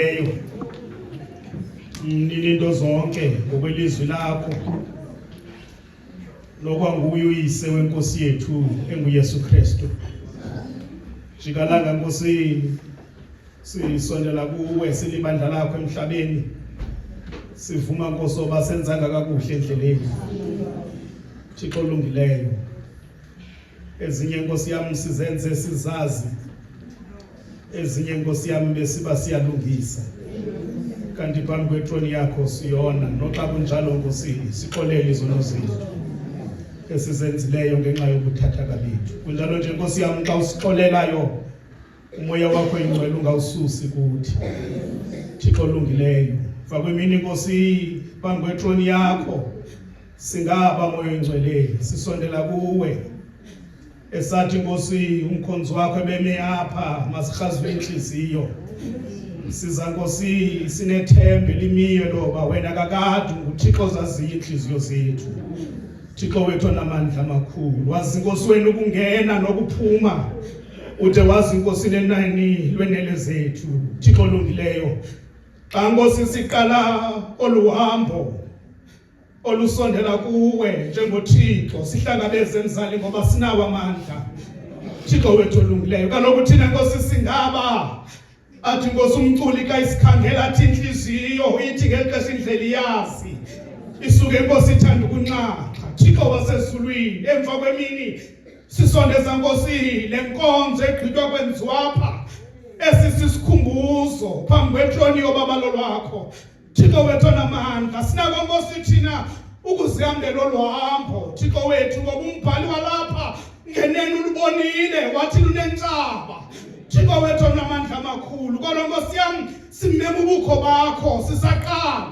Eyo. Mnini into zonke ngokwelizwi lakho. Nokwanguye uyise wenkosi yethu enguYesu Kristu. Jikalanga Nkosi sisondela kuwe silibandla lakho emhlabeni. Sivuma Nkosi oba senzanga kakuhle endleleni. Thixo olungileyo. Ezinye Nkosi yami sizenze sizazi. Ezinye Nkosi yami besiba siyalungisa. Kanti phambi kwetroni yakho siyona noxa kunjalo Nkosi sixolele izono zethu esizenzileyo ngenxa yobuthathaka bethu. Kunjalo nje Nkosi yami xa usixolelayo umoya wakho ingcwele ungawususi kuthi. Thixo olungileyo, mva kwemini Nkosi phambi kwetroni yakho singaba moya oyingcwele sisondela kuwe esathi Nkosi umkhonzi wakho ebeme apha masirhazwe inhliziyo siza Nkosi sinethemba elimiyo loba wena kakade nguThixo ozaziyo inhliziyo zethu Thixo wethu onamandla amakhulu wazi Nkosi wena ukungena nokuphuma ude wazi Nkosi nenani lwenele zethu Thixo olungileyo xa Nkosi siqala oluhambo olusondela kuwe njengoThixo sihlangabeze mzali ngoba sinawo amandla Thixo wethu olungileyo kaloku thina Nkosi singaba athi Nkosi umculi xa isikhangela athi inhliziyo ithi ngeli xesha indlela iyazi isuke inkosi ithanda ukunxaxha Thixo wasezulwini emva kwemini sisondeza Nkosi le nkonzo egqitywa kwenziwa apha esi sisikhumbuzo phambi kwetroni yobabalo lwakho Thixo wethu onamandla sinako Nkosi thina ukuzihambela olu hambo Thixo wethu ngoba umbhali walapha ngenene ulubonile wathi lunentshaba Thixo wethu onamandla amakhulu kodwa Nkosi yam simema ubukho bakho sisaqala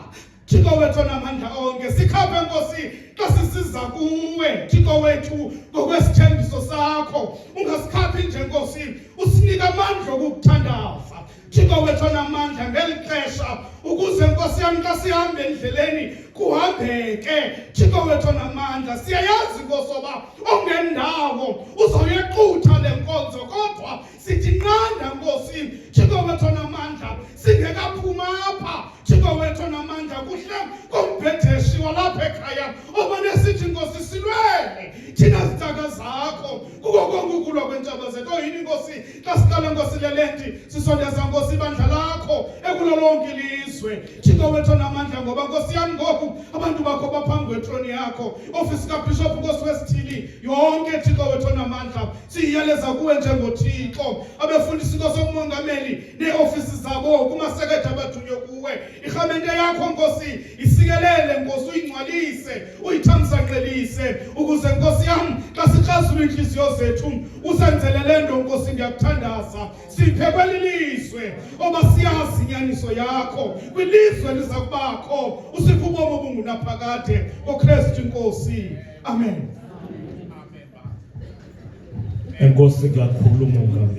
Thixo wethu onamandla onke sikhaphe Nkosi xa sisiza kuwe Thixo wethu ngokwesithembiso sakho ungasikhaphi nje Nkosi usinika amandla okukuthandaza Thixo wethu onamandla ngeli xesha ukuze Nkosi yam xa sihamba endleleni kuhambeke Thixo wethu onamandla siyayazi Nkosi oba ongendawo uzawuyexutha le nkonzo kodwa sithi nqanda Nkosi Thixo wethu onamandla singekaphuma apha Thixo wethu onamandla kuhle kombhedeshi walapha ekhaya obone sithi Nkosi silwele thina zicaka zakho kuko konke ukulwa kweentshaba zethu oyini Nkosi Xa siqala Nkosi le lenti sisondeza Nkosi ibandla lakho ekulo lonke ilizwe Thixo wethu onamandla ngoba Nkosi yam ngoku abantu bakho baphambi kwetroni yakho ofisi kabhishophu Nkosi wesithili yonke Thixo wethu onamandla siyiyaleza kuwe njengoThixo abefundisi Nkosi omongameli neeofisi zabo kumasekethe abathunywe kuwe irhamente yakho Nkosi isikelele Nkosi uyingcwalise uyithamsanqelise ukuze Nkosi yam xa sikrazula iintliziyo zethu usenzele le nto Nkosi ndiyakuthandaza siphe kweli lizwe oba siyazi inyaniso yakho kwilizwe liza kubakho usiphe ubomi obungunaphakade ngoKristu inkosi amen. Enkosi kakhulu mongameli.